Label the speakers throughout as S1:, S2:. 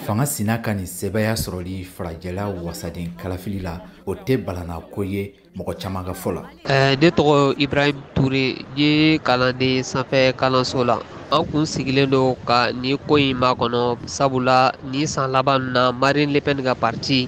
S1: Fanga sina ka nin sebaaya sɔrɔli farajɛla wasaden kalafili la, o tɛ balana ko ye mɔgɔ caman ka fɔ la.
S2: Ne tɔgɔ Ibrahim Toure, n ye kalanden sanfɛ kalanso la. An kun sigilen don ka nin ko in makɔnɔ, sabula nin san laban na, Marine Le Pen ka parti,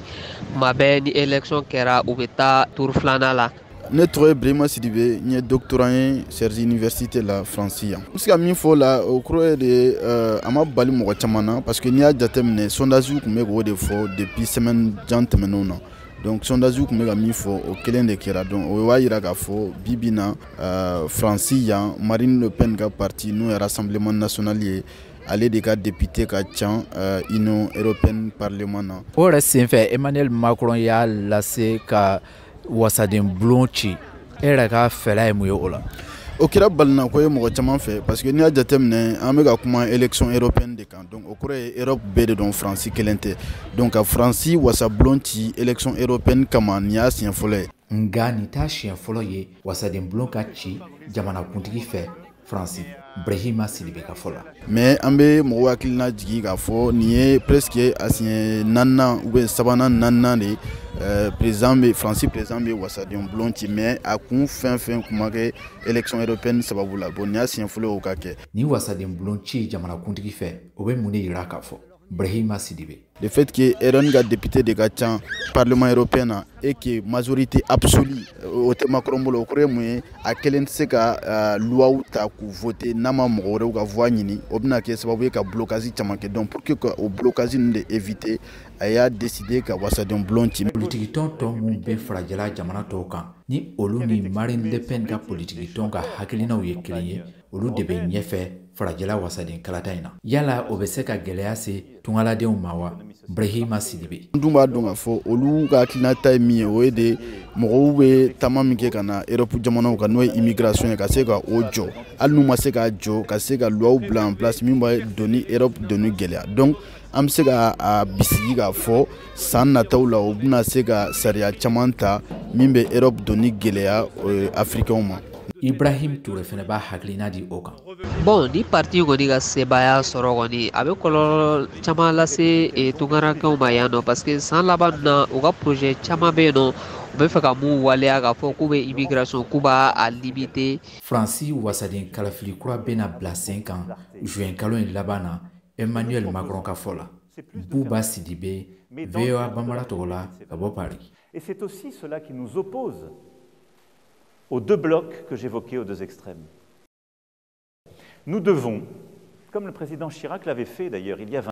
S2: tuma bɛɛ ni élection kɛra, u bɛ taa tour filanan la.
S3: Ne tɔgɔ ye Birima Sidibe, n ye doctorant ye Cergy Université la, Faransi yan. N bɛ se ka min fɔ o la, o kɔrɔ ye de a ma bali mɔgɔ caman na, parce que n'i y'a jateminɛ, sondage tun bɛ k'o de fɔ depuis semaine jan tɛmɛnenw na. Donc sondage tun bɛ ka min fɔ, o kelen de kɛra. Donc o b'a yira k'a fɔ bi bi na, Faransi yan, Marine Le Pen ka parti, n'o ye Rassemblement national ye, ale de ka député ka ca Union européenne parlement na.
S1: O yɛrɛ senfɛ, Emmanuel Macron y'a lase ka wasaden bulon ci. E yɛrɛ ka fɛla ye mun ye o la?
S3: O kɛra balinako ye mɔgɔ caman fɛ, parce que n'i y'a jateminɛ, an bɛ ka kuma élection européenne de kan. Donc o kɔrɔ ye Europe bɛɛ de dɔn, Faransi kelen tɛ. Donc ka Faransi wasabulon ci élection européenne kama, nin y'a siɲɛ fɔlɔ ye.
S1: Nka nin t'a siɲɛ fɔlɔ ye wasaden bulon ka ci jamanakuntigi fɛ Faransi, Brahima Sidibe ka fɔ la.
S3: Mais an bɛ mɔgɔw hakilina jigin k'a fɔ nin ye presque a siɲɛ naaninan ou bien sabanan, naaninan de président bɛ, Faransi président bɛ wasaden bulon ci, mais a kun fɛn fɛn kun ma kɛ élection européenne sababu la. Bon, nin y'a siɲɛ fɔlɔ ye o ka kɛ.
S1: Nin wasaden bulon ci jamanakuntigi fɛ, o bɛ mun de yira k'a fɔ, Brahima Sidibe?
S3: Le fait que RN ka député de ka ca Parlement européen na et que majorité absolue o tɛ Macron bolo, o kɔrɔ ye mun ye? A kelen tɛ se ka loi ta k'u voter n'a ma mɔgɔ wɛrɛw ka voix ɲini. O bɛna kɛ sababu ye ka blocage caman kɛ. Donc pour que ka o blocage ninnu de éviter, a y'a décidé ka wasaden bulon ci.
S1: Politikitɔn tɔ mun bɛ farajɛla jamana tɔw kan, ni olu ni Marine Le Pen ka politikitɔn ka hakilinaw ye kelen ye, olu de bɛ ɲɛfɛ farajɛla wasaden kalata in na. Yala o bɛ se ka gɛlɛya se tungaladenw ma wa, Brahima Sidibe?
S3: N dun b'a dɔn k'a fɔ olu ka hakilinata ye min ye, o ye de mɔgɔw bɛ taama min kɛ ka na Europe jamanaw kan, n'o ye immigration ye, ka se ka o jɔ. Hali n'u ma se k'a jɔ, ka se ka loi bila en place min b'a doni Europe doni gɛlɛya. Donc an bɛ se ka a bisigi k'a fɔ san nataw la, u bɛna se ka sariya caman ta min bɛ Europe doni gɛlɛya africains ma.
S1: Ibrahim Toure fana b'a hakilina di o kan.
S2: Bon, ni parti kɔni ka sebaaya sɔrɔ kɔni, a bɛ kɔlɔlɔ caman lase tunkarankew ma yan nɔ, parce que san laban na, u ka projet caman bɛ yen nɔ, u bɛ fɛ ka mun waleya, k'a fɔ k'u bɛ immigration, k'u b'a a limiter.
S1: Faransi wasaden kalafili kura bɛna bila sen kan juin kalo in laban na, Emmanuel Macron ka fɔ la. Buba Sidibe, VOA Bambara tɔgɔ la, ka bɔ Paris.
S4: Et c'est aussi cela qui nous oppose aux deux blocs que j'évoquais, aux deux extrêmes. Nous devons, comme le président Chirac l'avait fait d'ailleurs il y a 20